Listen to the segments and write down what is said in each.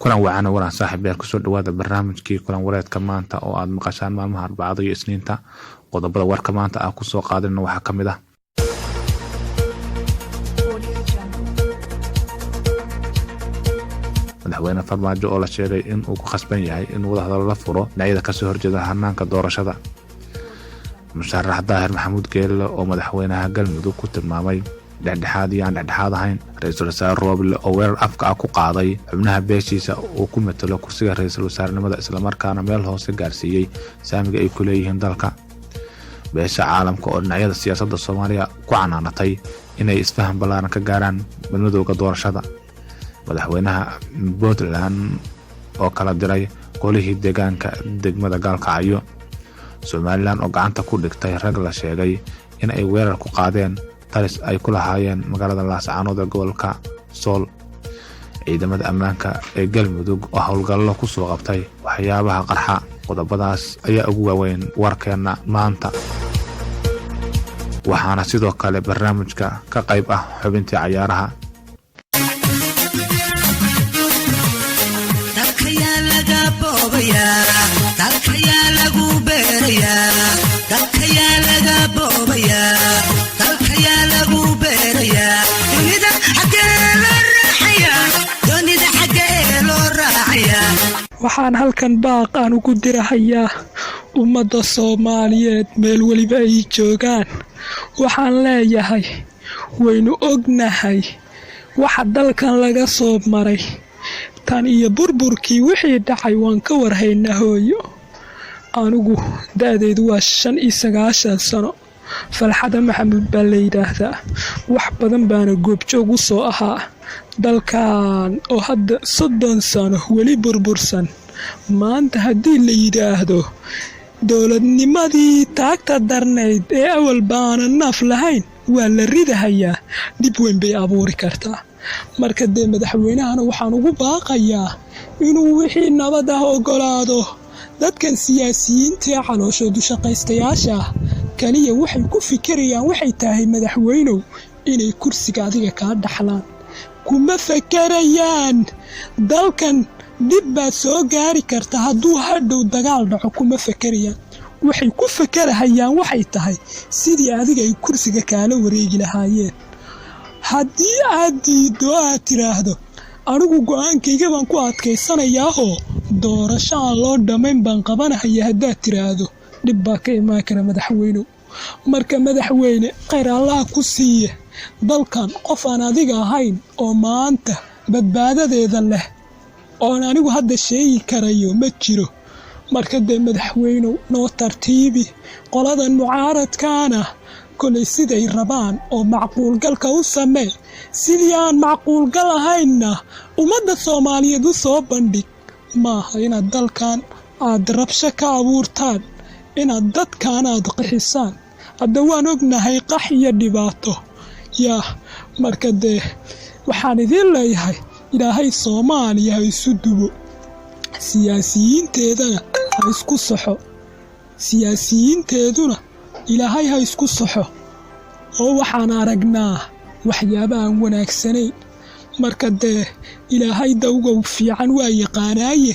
Kulan wacan oo walan saaxiibayaal, kusoo dhawaada barnaamijkii kulan wareedka maanta oo aad maqashaan maalmaha Arbacada iyo Isniinta. Qodobada warka maanta ah kusoo qaadinna waxaa ka mid ah: Audio Jungle. Madaxweyne Farmaajo oo la sheegay in uu ku khasban yahay in wadahadalo la furo dhinacyada kasoo horjeeda hanaanka doorashada. Musharax Daahir Maxamuud Geelle oo madaxweynaha Galmudug ku tilmaamay dhexdhexaad iyo aan dhexdhexaad ahayn. Ra-iisul wasaare Rooble oo weerar afka ah ku qaaday xubnaha beeshiisa uu ku matalo kursiga ra-iisul wasaarenimada, islamarkaana meel hoose gaarsiiyey saamiga ay ku leeyihiin dalka. Beesha caalamka oo dhinacyada siyaasadda Soomaaliya ku canaanatay inay isfaham ballaaran ka gaaraan madmadowga doorashada. Madaxweynaha Puntland oo kala diray golihii deegaanka degmada Gaalkacyo. Somaliland oo gacanta ku dhigtay rag la sheegay in ay weerar ku qaadeen talis ay ku lahaayeen magaalada Laascaanood ee gobolka Sool. Ciidamada ammaanka ee Galmudug oo howlgallo ku soo qabtay waxyaabaha qarxa. Qodobadaas ayaa ugu waaweyn warkeenna maanta, waxaana sidoo kale barnaamijka ka qayb ah xubintii cayaaraha. Dalkayaa laga boobayaa? Dalkayaa lagu beerayaa? Dalkayaa laga boobayaa? Dalkayaa lagu beerayaa? Dunida xaggee loo raaxayaa? Dunida xaggee loo raaxayaa? Waxaan halkan baaq aan ugu dirahayaa ummadda Soomaaliyeed meel weliba ay joogaan. Waxaan leeyahay, waynu ognahay waxa dalkan laga soo maray tan iyo burburkii. Wixii dhacay waan ka warhaynaa. Hooyo, anigu da'daydu waa 95 sano. Falxada Maxamuud baa la yidhaahdaa. Wax badan baana goobjoog u soo ahaa dalkan oo hadda 30 sano weli burbursan. Maanta haddii la yidhaahdo dowladnimadii taagta darnayd ee awal baana naaf lahayn waa la ridahayaa, dhib weyn bay abuuri kartaa. Marka dee madaxweynahana waxaan ugu baaqayaa inuu wixii nabad ah ogolaado. Dadkan siyaasiyiinta ee calooshoodu shaqaystayaasha ah kaliya waxay ku fikirayaan waxay tahay, madaxweynow, inay kursiga adiga kaa dhaxlaan. Kuma fakarayaan dalkan dhib baad soo gaari karta hadduu hadhow dagaal dhaco. Kuma fakarayaan. Waxay ku fakarahayaan waxay tahay sidii adiga ay kursiga kaala wareegi lahaayeen. Haddii aad diiddo, aad tiraahdo anigu go'aankayga baan ku adkaysanayaahoo doorasho aan loo dhammayn baan qabanahaya, haddaad tiraahdo dhib baa ka imaan kara, madaxweynow. Marka madaxweyne, khayr Allaha ku siiye, dalkan qof aan adiga ahayn oo maanta badbaadadeeda leh oon anigu hadda sheegi karayo ma jiro. Marka dee madaxweynow, noo tartiibi. Qoladan mucaaradkaana kolay siday rabaan oo macquulgalka u samee, sidii aan macquulgal ahaynna ummadda Soomaaliyeed u soo bandhig. Maaha inaad dalkan aad rabsho ka abuurtaan, inaad dadkan aad qixisaan. Hadda waan ognahay qax iyo dhibaato yaa. Marka dee waxaan idiin leeyahay, Ilaahay Soomaaliya ha isu dubo, siyaasiyiinteedana ha isku saxo. Siyaasiyiinteeduna Ilaahay ha isku saxo, oo waxaan aragnaa waxyaaba aan wanaagsanayn. Marka dee Ilaahay dawgow fiican waa yaqaanaaye,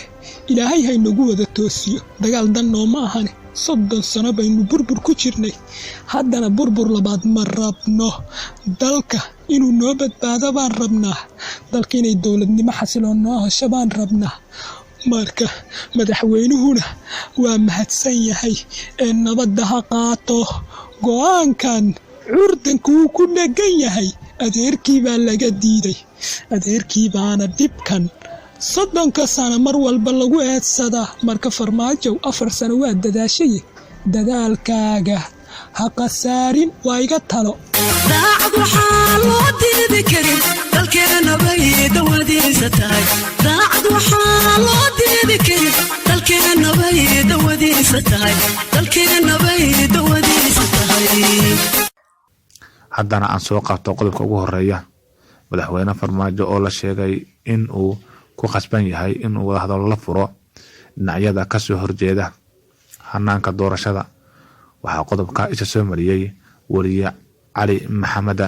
Ilaahay haynagu wada toosiyo. Dagaal dan nooma ahane. 30 sano baynu burbur ku jirnay, haddana burbur labaad ma rabno. Dalka inuu noo badbaado baan rabnaa, dalka inay dowladnimo xasiloon noo hesho baan rabnaa. Marka madaxweynuhuna waa mahadsan yahay ee nabadda ha qaato. Go'aankan curdanku wuu ku dhegan yahay. Adeerkii baa laga diiday, adeerkii baana dhibkan 30-ka sano mar walba lagu eedsadaa. Marka Farmaajow, 4 sano waa dadaashaye, dadaalkaaga ha khasaarin. Waa iga talo. Daacad waxaa loo diidi karin dalkeena bay dawadiisa tahay. Daacad waxaa loo diidi karin dalkeena bay dawadiisa tahay. Dalkeena bay dawadiisa tahay. Haddana aan soo qabto qodobka ugu horeeya: Madaxweyne Farmaajo oo la sheegay in uu ku khasban yahay inuu wadahadalo la furo dhinacyada kasoo horjeeda hanaanka doorashada. Waxaa qodobka isha soo mariyey weriye Cali Maxameda.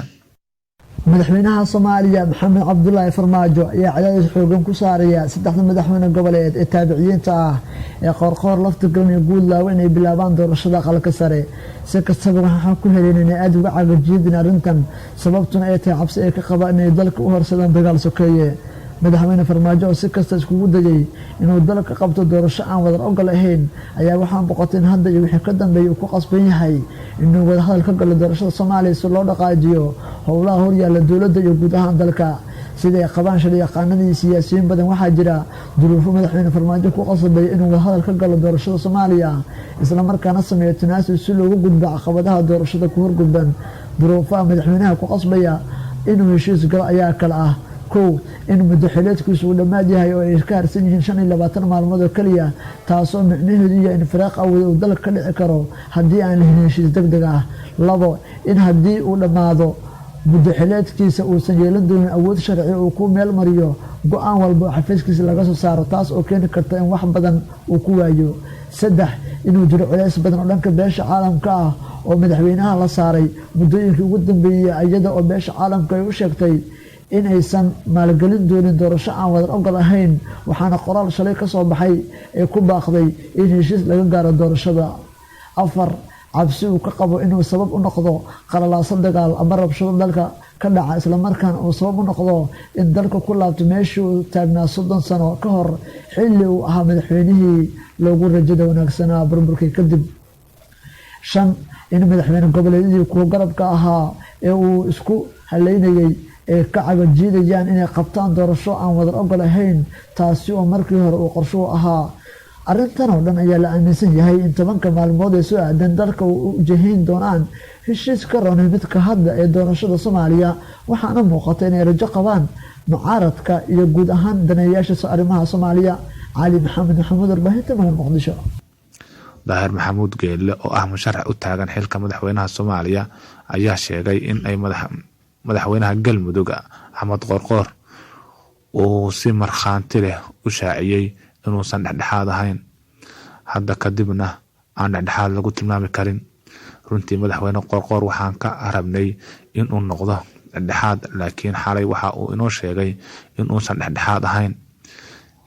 Madaxweynaha Soomaaliya Maxamed Cabdulaahi Farmaajo ayaa cadaadis xoogan ku saaraya saddexda madaxweyne goboleed ee taabiciyiinta ah ee Qoorqoor, Laftigalan iyo Guudlaawe inay bilaabaan doorashada Aqalka Sare. Si kastaba, waxaan ku helin inay aada uga cagajiidin arrintan, sababtuna ay tahay cabsi ay ka qabaan inay dalka u horsadaan dagaal sokeeye. Madaxweyne Farmaajo oo si kasta iskugu dayay inuu dalka qabto doorasho aan wadar ogol ahayn ayaa waxaa boqotay in hadda iyo wixii ka dambeeyay uu ku qasban yahay inuu wadahadal ka galo doorashada Soomaaliya si loo dhaqaajiyo howlaha horyaalla dowladda iyo guud ahaan dalka. Sida ay qabaan sharciyaqaanada iyo siyaasiyiin badan, waxaa jira duruufo madaxweyne Farmaajo ku qasbaya inuu wadahadal ka galo doorashada Soomaaliya, islamarkaana sameeyo tanaasul si loogu gudbo caqabadaha doorashada ku horgudban. Duruufaha madaxweynaha ku qasbaya inuu heshiis galo ayaa kale ah: kow, in muddo xileedkiisu uu dhammaad yahay oo ay ka harsan yihiin 25 maalmood oo keliya, taasoo micnaheedu yahay in firaaq awood uu dalka ka dhici karo haddii aan la helin heshiis deg deg ah. Labo, in haddii uu dhammaado muddo xileedkiisa uusan yeelan doonin awood sharci uu ku meel mariyo go-aan walba oo xafiiskiisa laga soo saaro, taas oo keeni karta in wax badan uu ku waayo. Saddex, inuu jiro culays badan oo dhanka beesha caalamka ah oo madaxweynaha la saaray muddooyinkii ugu dambeeyey, iyada oo beesha caalamka ay u sheegtay in aysan maalgelin doonin doorasho aan wadar ogol ahayn, waxaana qoraal shalay ka soo baxay ee ku baaqday in heshiis laga gaaro doorashada. Afar, cabsi uu ka qabo inuu sabab u noqdo qalalaaso dagaal ama rabshado dalka ka dhaca, islamarkaana uu sabab u noqdo in dalka ku laabto meeshii uu taagnaa 30 sano ka hor, xilli uu ahaa madaxweynihii loogu rajada wanaagsanaa burburkii kadib. Shan, in madaxweyne goboleedyadii kuwa garabka ahaa ee uu isku haleynayay ay ka cagajiidayaan inay qabtaan doorasho aan wadar ogol ahayn, taasi oo markii hore uu qorshuhu ahaa. Arrintan oo dhan ayaa la aaminsan yahay in 10-ka maalmood ee soo aadan dalka u jihayn doonaan heshiis ka roonay midka hadda ee doorashada Soomaaliya, waxaana muuqata inay rajo qabaan mucaaradka iyo guud ahaan daneeyaasha arrimaha Soomaaliya. Cali Maxamed Maxamuud, warbaahinta Magan, Muqdisho. Daahir Maxamuud Geelle oo ah musharax u taagan xilka madaxweynaha Soomaaliya ayaa sheegay in ay madaxweynaha Galmudug Axmed Qoorqoor uu si markhaanti leh u shaaciyey inuusan dhexdhexaad ahayn, hadda kadibna aan dhexdhexaad lagu tilmaami karin. Runtii madaxweyne Qoorqoor waxaan ka rabnay inuu noqdo dhexdhexaad, laakiin xalay waxa uu inoo sheegay inuusan dhexdhexaad ahayn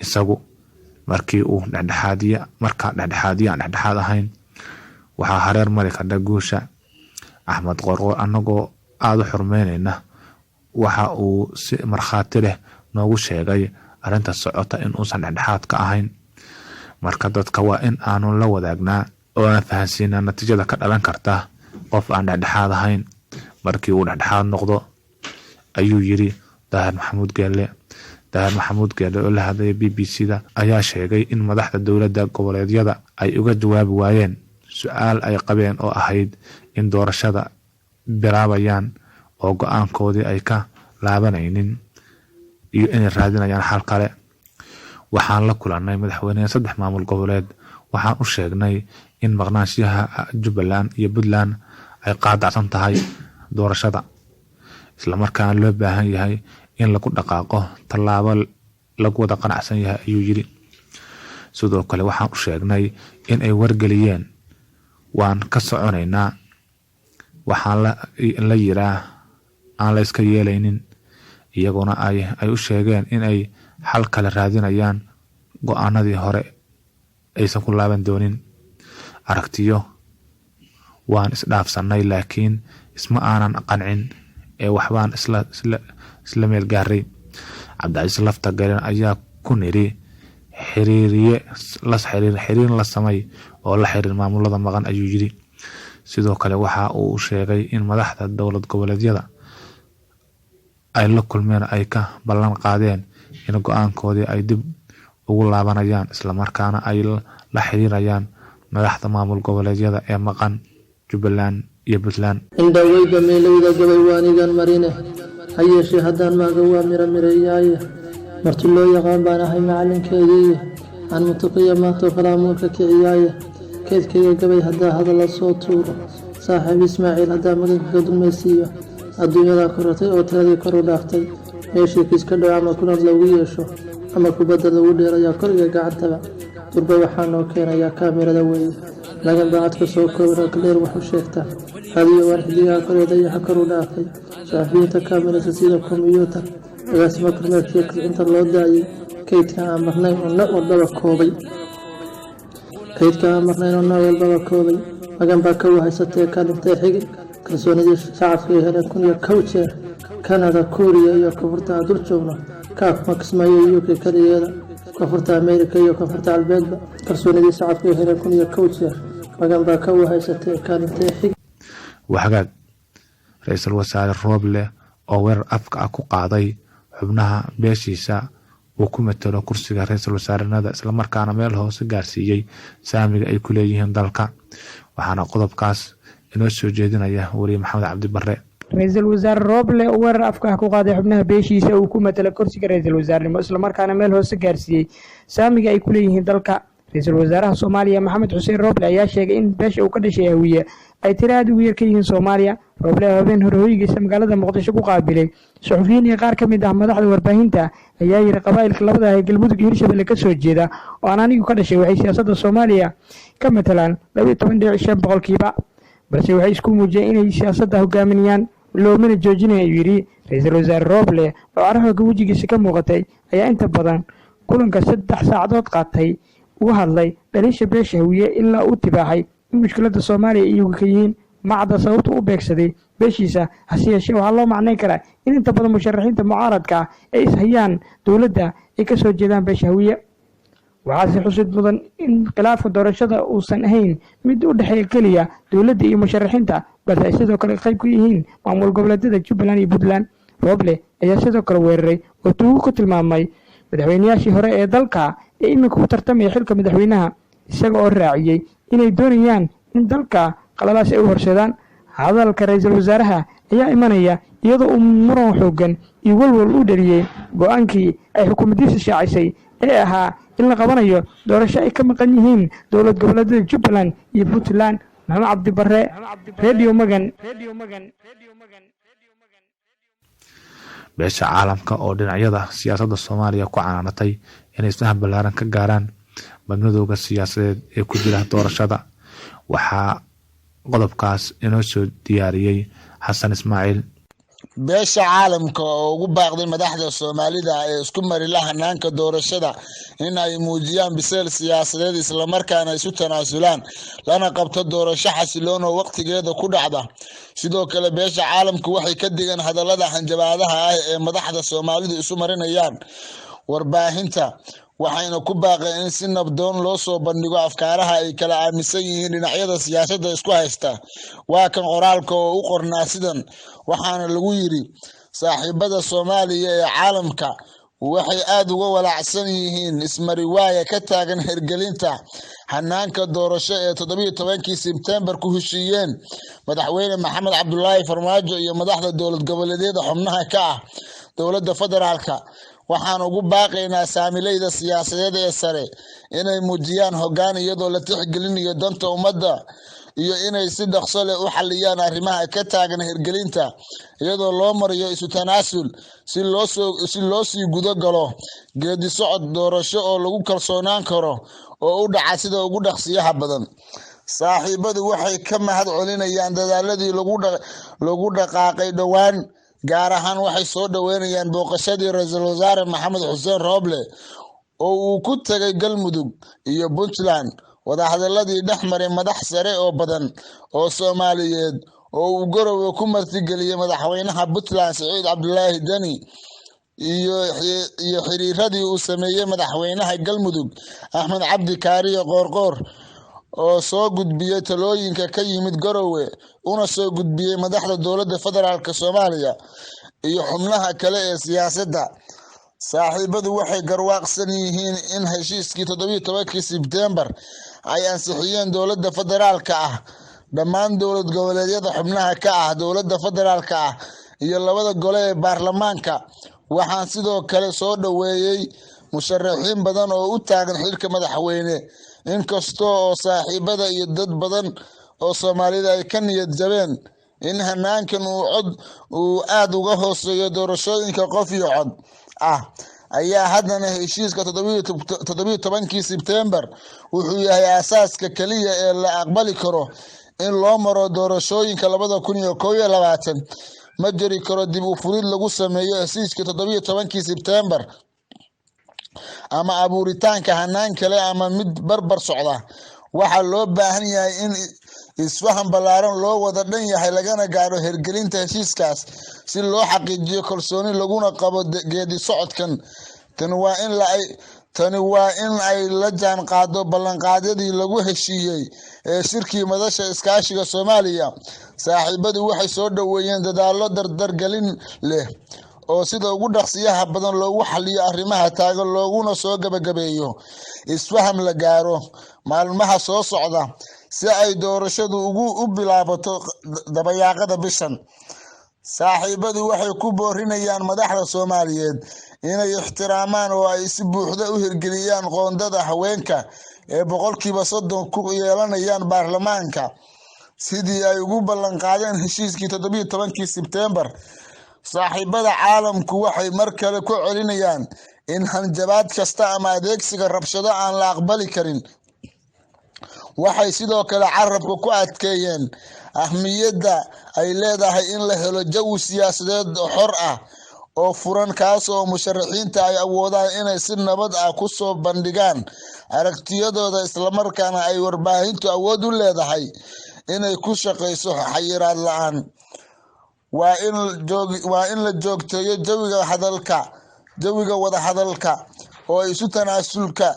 isagu. Markii uu dhexdhexaadiye, marka dhexdhexaadiye aan dhexdhexaad ahayn waxaa hareer mari kardha guusha. Axmed Qoorqoor anagoo aada u xurmeyneyna waxa uu si markhaati leh noogu sheegay arrinta socota in uusan dhexdhexaad ka ahayn. Marka dadka waa in aanu la wadaagnaa oo aan fahansiinaa natiijada ka dhalan karta qof aan dhexdhexaad ahayn markii uu dhexdhexaad noqdo, ayuu yiri Daahir Maxamuud Geelle. Daahir Maxamuud Geelle oo la hadlaya BBC da ayaa sheegay in madaxda dowladda goboleedyada ay uga jawaabi waayeen su-aal ay qabeen oo ahayd in doorashada bilaabayaan oo go-aankoodii ay ka laabanaynin iyo inay raadinayaan xal kale. Waxaan la kulannay madaxweyneha saddex maamul goboleed. Waxaan u sheegnay in maqnaanshiyaha Jubbaland iyo Puntland ay qaadacsan tahay doorashada, islamarkaana loo baahan yahay in lagu dhaqaaqo tallaabo lagu wada qanacsan yahay, ayuu yiri. Sidoo kale waxaan u sheegnay in ay wargeliyeen waan ka soconaynaa, waxaan la yiraa aan la iska yeelaynin, iyaguna ay u sheegeen in ay xal kale raadinayaan, go-aanadii hore aysan ku laaban doonin. Aragtiyo waan isdhaafsanay, laakiin isma aanan qancin ee waxbaan isla meel gaaray. Cabdicasiis Lafta Garen ayaa ku niri xiriiriye xiriir la samay oo la xiriir maamulada maqan, ayuu yiri. Sidoo kale waxa uu sheegay in madaxda dowlad goboleedyada ay la kulmeen ay ka ballan qaadeen in go-aankoodii ay dib ugu laabanayaan, islamarkaana ay la xiriirayaan madaxda maamul goboleedyada ee maqan, Jubbaland iyo Puntland. Indhaweyba meelowda gabay waanigan marine, ha yeeshee haddaan maaga waa mira mireeyaaye. Marti loo yaqaan baan ahay macallinkeediiye, aan mutiqiya maantoo kalaamuurka kiciyaaye. Keydkayga gabay haddaa hadalla soo tuuro, saaxiib Ismaaciil haddaa maganka dulmaysiiyo. Adduunyadaa korortay oo tiradii kor u dhaaftay, meeshii kiiska dhow ama kulan loogu yeesho ama kubadda lagu dheerayaa koriga gacantaba, durba waxaa noo keenayaa kaamirada weeye. Magan baa codka soo kooban oo kaleer wax u sheegta. Hadiyo waan xidigaha koree dayaxa kor u dhaafay. Saxafiyiinta kaamiraysa sida kombiyuutar, agaasimo kormeerkiiyo kobcinta loo daayay, kaydka aan marnayn oo nooc walbaba koobay, kaydka aan marnayn oo nooc walbaba koobay. Magan baa ka wahaysatee kaalintee xigi, kalsoonidii shacabka ay heleen 1001 jeer. Kanada, Kuuriya iyo Koonfurta aan dul joogno, Kaafma, Kismaayo iyo UK kaligeeda, Koonfurta Ameerika iyo Koonfurta Galbeedba, kalsoonidii shacabka ay heleen 1001 jeer. Magan baa ka wahaysatee kaalintee xigi. Waa hagaag. Ra-iisul Wasaare Rooble oo weerar afka ah ku qaaday xubnaha beeshiisa uu ku matalo kursiga ra-iisul wasaarenada, islamarkaana meel hoose gaarsiiyey saamiga ay ku leeyihiin dalka. Waxaana qodobkaas inoo soo jeedinaya weriye Maxamed Cabdi Bare. Ra-iisul Wasaare Rooble oo weerar afka ah ku qaaday xubnaha beeshiisa uu ku matala kursiga ra-iisul wasaarnimo, islamarkaana meel hoose gaarsiiyey saamiga ay ku leeyihiin dalka. Ra-iisul Wasaaraha Soomaaliya Maxamed Xuseen Rooble ayaa sheegay in beesha uu ka dhashay, Hawiye, ay tiro aad ugu yar ka yihiin Soomaaliya. Rooble oo habeen hore hoygiisa magaalada Muqdisho ku qaabilay suxufiyiin iyo qaar ka mid ah madaxda warbaahinta ayaa yidhi: "Qabaa'ilka labada ah ee Galmudug iyo Hirshabelle ka soo jeeda oo aan anigu ka dhashay waxay siyaasadda Soomaaliya ka matalaan 12.5%, balse waxay isku muujiyeen inay siyaasadda hogaaminayaan, loomana joojinaya," ayuu yidhi. Ra-iisul Wasaare Rooble oo carxooga wejigiisa ka muuqatay ayaa inta badan kulanka 3 saacadood qaatay uga hadlay dhaliisha beesha Hawiye, ilaa uu tibaaxay in mushkiladda Soomaaliya iyagu ka yihiin. Macda sababta u beegsaday beeshiisa, hase yeeshee waxaa loo macnayn karaa in inta badan musharaxiinta mucaaradka ah ay ishayaan dowladda ay ka soo jeedaan beesha Hawiye. Waxaase xusid mudan in khilaafka doorashada uusan ahayn mid u dhexeeya keliya dowladda iyo musharaxiinta, balse ay sidoo kale qayb ka yihiin maamul goboleedyada Jubbaland iyo Puntland. Rooble ayaa sidoo kale weeraray oo tuugo ku tilmaamay madaxweynayaashii hore ee dalka ee iminka ku tartamaya xilka madaxweynaha, isaga oo raaciyey inay doonayaan in dalka qalalaas ay u horseedaan. Hadalka ra-iisul wasaaraha ayaa imanaya iyadoo uu muran xoogan iyo walwal u dhaliyey go-aankii ay xukuumaddiisa shaacisay ee ahaa in la qabanayo doorasho ay ka maqan yihiin dowlad goboleedyada Jubbaland iyo Puntland. Maxamed Cabdi Bare, Radio Magan. Beesha caalamka oo dhinacyada siyaasadda Soomaaliya ku canaanatay inay isfahan ballaaran ka gaaraan madmadowga siyaasadeed ee ku jira doorashada. Waxaa qodobkaas inoo soo diyaariyey Xasan Ismaaciil. Beesha caalamka oo ugu baaqday madaxda Soomaalida ee isku marila hanaanka doorashada in ay muujiyaan biseyl siyaasadeed, islamarkaana isu tanaasulaan, lana qabto doorasho xasiloon oo waqtigeeda ku dhacda. Sidoo kale, beesha caalamku waxay ka digeen hadallada hanjabaadaha ah ee madaxda Soomaalidu isu marinayaan warbaahinta, waxayna ku baaqeen in si nabdoon loo soo bandhigo afkaaraha ay kala aaminsan yihiin dhinacyada siyaasadda isku haysta. Waa kan qoraalka oo u qornaa sidan, waxaana lagu yiri: "Saaxiibada Soomaaliya ee caalamka waxay aada uga walaacsan yihiin ismariwaaya ka taagan hirgelinta hanaanka doorasho ee 17-kii Sebtembar ku heshiiyeen Madaxweyne Maxamed Cabdulaahi Farmaajo iyo madaxda dowlad goboleedyada xubnaha ka ah dowladda federaalka. Waxaan ugu baaqaynaa saamileyda siyaasadeed ee sare inay muujiyaan hoggaan, iyadoo la tixgelinayo danta ummadda, iyo inay si dhaqso leh u xaliyaan arrimaha ka taagan hirgelinta, iyadoo loo marayo isu tanaasul, si loo sii gudo galo geedi socod doorasho oo lagu kalsoonaan karo oo u dhaca sida ugu dhaqsiyaha badan. Saaxiibadu waxay ka mahad celinayaan dadaaladii lagu dhaqaaqay dhowaan. Gaar ahaan waxay soo dhoweynayaan booqashadii Ra-iisul Wasaare Maxamed Xuseen Rooble oo uu ku tegay Galmudug iyo Puntland, wadahadaladii dhex maray madax sare oo badan oo Soomaaliyeed oo uu Garowe ku martigeliyey madaxweynaha Puntland Siciid Cabdulaahi Deni, iyo xiriiradii uu sameeyey madaxweynaha Galmudug Axmed Cabdi Kaariyo Qoorqoor, oo soo gudbiyey talooyinka ka yimid Garowe una soo gudbiyey madaxda dowladda federaalk Soomaaliya iyo xubnaha kale ee siyaasadda. Saaxiibadu waxay garwaaqsan yihiin in heshiiskii 17-kii Sebtembar ay ansixiyeen dowladda federaalka ah, dhammaan dowlad goboleedyada xubnaha ka ah dowladda federaalka ah iyo labada gole ee baarlamaanka. Waxaan sidoo kale soo dhoweeyey musharaxiin badan oo u taagan xilka madaxweyne. Inkasta oo saaxiibada iyo dad badan oo Soomaalida ay ka niyad jabeen in hanaankan uu cod uu aada uga hooseeyo doorashooyinka qof iyo cod ah, ayaa haddana heshiiska 17-kii Sebtembar wuxuu yahay aasaaska keliya ee la aqbali karo in loo maro doorashooyinka 2021." Ma jiri karo dib u furid lagu sameeyo heshiiska 17-kii Sebtembar ama abuuritaanka hanaan kale ama mid barbar socda. Waxaa loo baahan yahay in isfaham ballaaran loo wada dhan yahay lagana gaadho hirgelinta heshiiskaas si loo xaqiijiyo kalsooni laguna qabo geedi socodkan. Tani waa in ay la jaan qaado ballanqaadyadii lagu heshiiyey ee shirkii Madasha Iskaashiga Soomaaliya. Saaxiibadu waxay soo dhoweeyeen dadaallo dardargelin leh oo sida ugu dhaqsiyaha badan loogu xaliyo arrimaha taagan, looguna soo gabagabeeyo isfaham la gaaro maalmaha soo socda si ay doorashadu ugu u bilaabato dabayaaqada bishan. Saaxiibadu waxay ku boorinayaan madaxda Soomaaliyeed inay ixtiraamaan oo ay si buuxda u hirgeliyaan qoondada haweenka ee 30% ku yeelanayaan baarlamaanka, sidii ay ugu ballanqaadeen heshiiskii 17-kii Sebtembar. Saaxiibada caalamku waxay mar kale ku celinayaan in hanjabaad kasta ama adeegsiga rabshado aan la aqbali karin. Waxay sidoo kale carabka ku adkeeyeen ahmiyadda ay leedahay in la helo jawi siyaasadeed xor ah oo furan, kaas oo musharaxiinta ay awoodaan inay si nabad ah ku soo bandhigaan aragtiyadooda, islamarkaana ay warbaahintu awood u leedahay inay ku shaqeyso xayiraad la-aan. Waa in la joogteeyo jawiga wada hadalka oo isu tanaasulka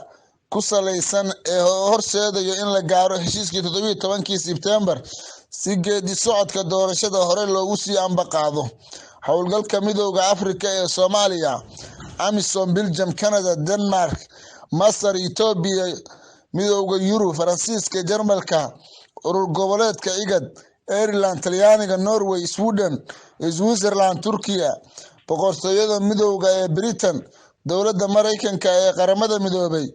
ku salaysan ee horseedayo in la gaaro heshiiskii 17-kii Sebtembar si geedi socodka doorashada hore loogu sii ambaqaado. Howlgalka Midooda Afrika ee Soomaaliya, AMISOM, Belgium, Canada, Denmark, Masar, Etoobiya, Midooda Yurub, Faransiiska, Jarmalka, Urur Goboleedka IGAD, Ireland, Talyaaniga, Norway, Sweden, Switzerland, Turkiya, Boqortooyada Midooda ee Britain, dowladda Mareykanka ee Qaramada Midoobay.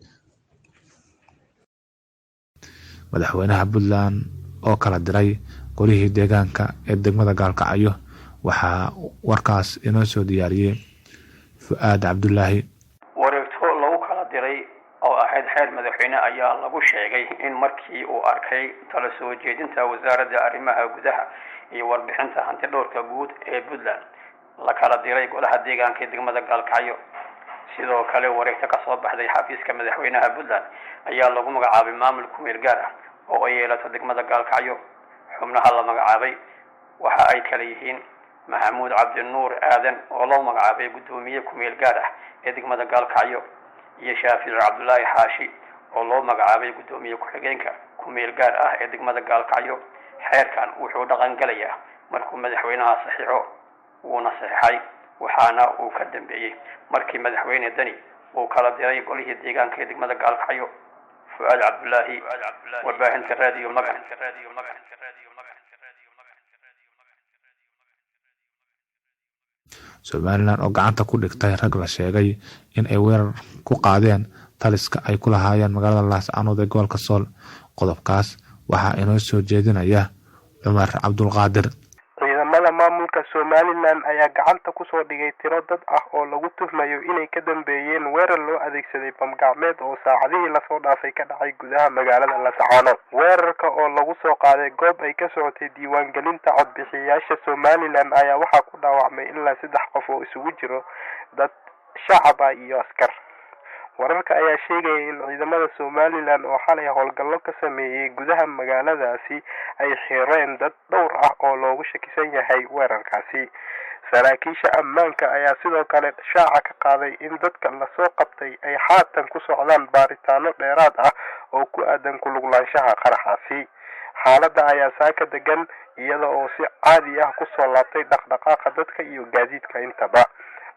Madaxweynaha Puntland oo kala diray golihii deegaanka ee degmada Gaalkacyo. Waxaa warkaas inoo soo diyaariyey Fu-aad Cabdulaahi. Wareegto lagu kala diray oo ahayd xeer madaxweyne ayaa lagu sheegay in markii uu arkay tala soo jeedinta Wasaaradda Arrimaha Gudaha iyo warbixinta hanti dhowrka guud ee Puntland la kala diray golaha deegaanka ee degmada Gaalkacyo. Sidoo kale, wareegto kasoo baxday xafiiska madaxweynaha Puntland ayaa lagu magacaabay maamul kumeel gaar ah oo ay yeelato degmada Gaalkacyo. Xubnaha la magacaabay waxa ay kala yihiin Maxamuud Cabdinuur Aadan oo loo magacaabay guddoomiye kumeel gaar ah ee degmada Gaalkacyo, iyo Shaafici Cabdulaahi Xaashi oo loo magacaabay guddoomiye ku-xigeenka kumeel gaar ah ee degmada Gaalkacyo. Xeerkan wuxuu dhaqan galayaa markuu madaxweynaha saxiixo, wuuna saxiixay, waxaana uu ka dambeeyey markii madaxweyne Dani uu kala diray golihii deegaanka ee degmada Gaalkacyo. Fuaad Cabdulaahi, warbaahinta Raadiyo Magan. Somalilan oo gacanta ku dhigtay rag la sheegay in ay weerar ku qaadeen taliska ay ku lahaayeen magaalada Laascanood ee gobolka Sool. Qodobkaas waxaa inoo soo jeedinaya Cumar Cabdulqaadir. Ciidamada maamulka Somalilan ayaa gacanta kusoo dhigay tiro dad ah oo lagu tuhmayo inay ka dambeeyeen weerar loo adeegsaday bamgacmeed oo saacadihii lasoo dhaafay ka dhacay gudaha magaalada Laascaanood. Weerarka oo lagu soo qaaday goob ay ka socotay diiwaangelinta codbixiyayaasha Somalilan ayaa waxaa ku dhaawacmay ilaa 3 qof oo isugu jiro dad shacab ah iyo askar. Wararka ayaa sheegaya in ciidamada Somalilan oo xalay howlgallo ka sameeyey gudaha magaaladaasi ay xireen dad dhowr ah oo loogu shakisan yahay weerarkaasi. Saraakiisha ammaanka ayaa sidoo kale shaaca ka qaaday in dadka lasoo qabtay ay haatan ku socdaan baaritaano dheeraad ah oo ku aadan ku lug laanshaha qaraxaasi. Xaaladda ayaa saaka degan, iyada oo si caadi ah kusoo laabtay dhaqdhaqaaqa dadka iyo gaadiidka intaba.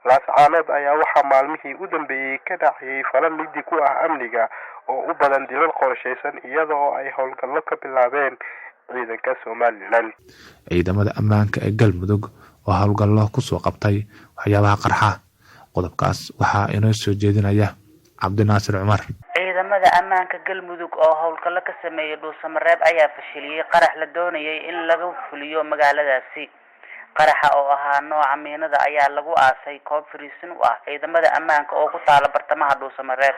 Laascaanood ayaa waxaa maalmihii u dambeeyey ka dhacayay falal liddi ku ah amniga oo u badan dilal qorshaysan, iyada oo ay howlgallo ka bilaabeen ciidanka Somalilan. Ciidamada ammaanka ee Galmudug oo howlgallo kusoo qabtay waxyaabaha qarxa. Qodobkaas waxaa inoo soo jeedinaya Cabdinaasir Cumar. Ciidamada ammaanka Galmudug oo howlgallo ka sameeyay Dhuusamareeb ayaa fashiliyey qarax la doonayay in laga fuliyo magaaladaasi. Qaraxa oo ahaa nooca miinada ayaa lagu aasay koob fariisin u ah ciidamada ammaanka oo ku taala bartamaha Dhuusamareeb,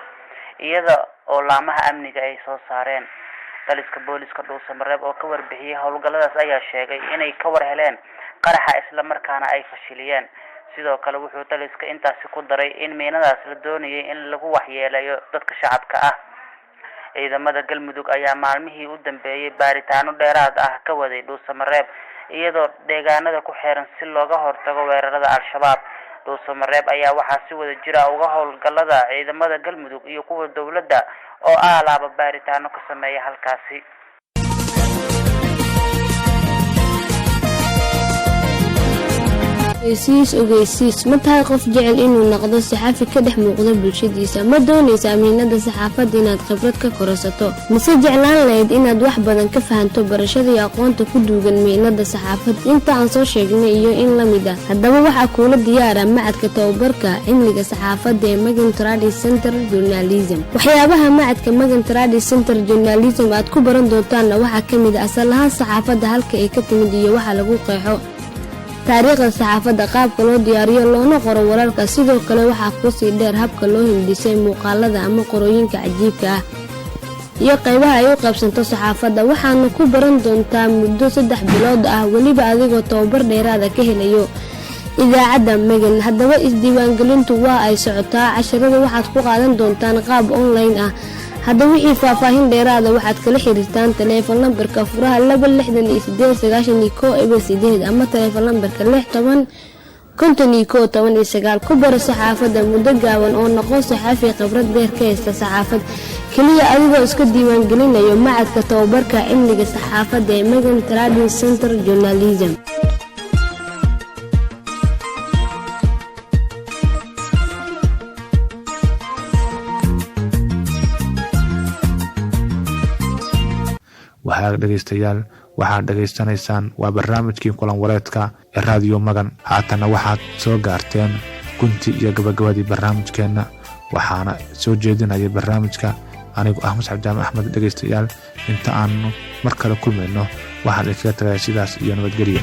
iyada oo laamaha amniga ay soo saareen. Taliska booliska Dhuusamareeb oo ka warbixiyey howlgalladaas ayaa sheegay inay ka war heleen qaraxa, islamarkaana ay fashiliyeen. Sidoo kale wuxuu taliska intaasi ku daray in miinadaas la doonayay in lagu waxyeeleeyo dadka shacabka ah. Ciidamada Galmudug ayaa maalmihii u dambeeyay baaritaano dheeraad ah ka waday Dhuusamareeb iyadoo deegaanada ku xeeran si looga hortago weerarada Al-Shabaab. Dhuusamareeb ayaa waxaa si wada jira uga howlgalada ciidamada Galmudug iyo kuwa dowladda oo aalaaba baaritaano ka sameeya halkaasi. Ogeysiis, ogeysiis. Ma tahay qof jecel inuu noqdo saxafi ka dhex muuqda bulshadiisa? Ma doonaysa amiinada saxaafadda inaad khibrad ka korasato, mise jeclaan lahayd inaad wax badan ka fahanto barashada iyo aqoonta ku duugan miinada saxaafadda? Inta aan soo sheegnay iyo in la mid ah haddaba waxaa kuula diyaara macadka tababarka cilmiga saxaafadda ee Magan Tradi Center Journalism. Waxyaabaha macadka Magan Tradi Center Journalism aad ku baran doontaanna waxaa ka mid ah asal ahaan saxaafadda, halka ay ka timid iyo waxa lagu qeexo, taariikhda saxaafadda, qaabka loo diyaariyo loona qoro wararka. Sidoo kale waxaa kusii dheer habka loo hindhisay muuqaalada ama qorooyinka cajiibka ah iyo qaybaha ay u qaybsanto saxaafadda. Waxaana ku baran doontaa muddo 3 bilood ah, weliba adigoo tababar dheeraada ka helayo idaacadda Magan. Haddaba isdiiwaangelintu waa ay socotaa. Casharada waxaad ku qaadan doontaan qaab online ah. Haddaba wixii faahfaahin dheeraada waxaad kala xiriirtaan taleefon lambarka 02 68 91 08 ama taleefon lambarka 610 51 19. Ku baro saxaafadda muddo gaaban oo noqon saxaafi khibrad dheer ka haysta saxaafad, keliya adigoo iska diiwaangelinayo macadka tababarka cilmiga saxaafadda ee Magan Trading Center Journalism. Waxaa dhegaystayaal, waxaad dhegaysanaysaan waa barnaamijkii kulan wareedka ee Raadiyo Magan. Haatanna waxaad soo gaarteen gunti iyo gabagabadii barnaamijkeenna, waxaana soo jeedinaya barnaamijka anigu ah Musxab Jaamac Axmed. Dhegaystayaal, inta aanu mar kale kulmayno, waxaan idinkaga tagaya sidaas iyo nabadgelyo.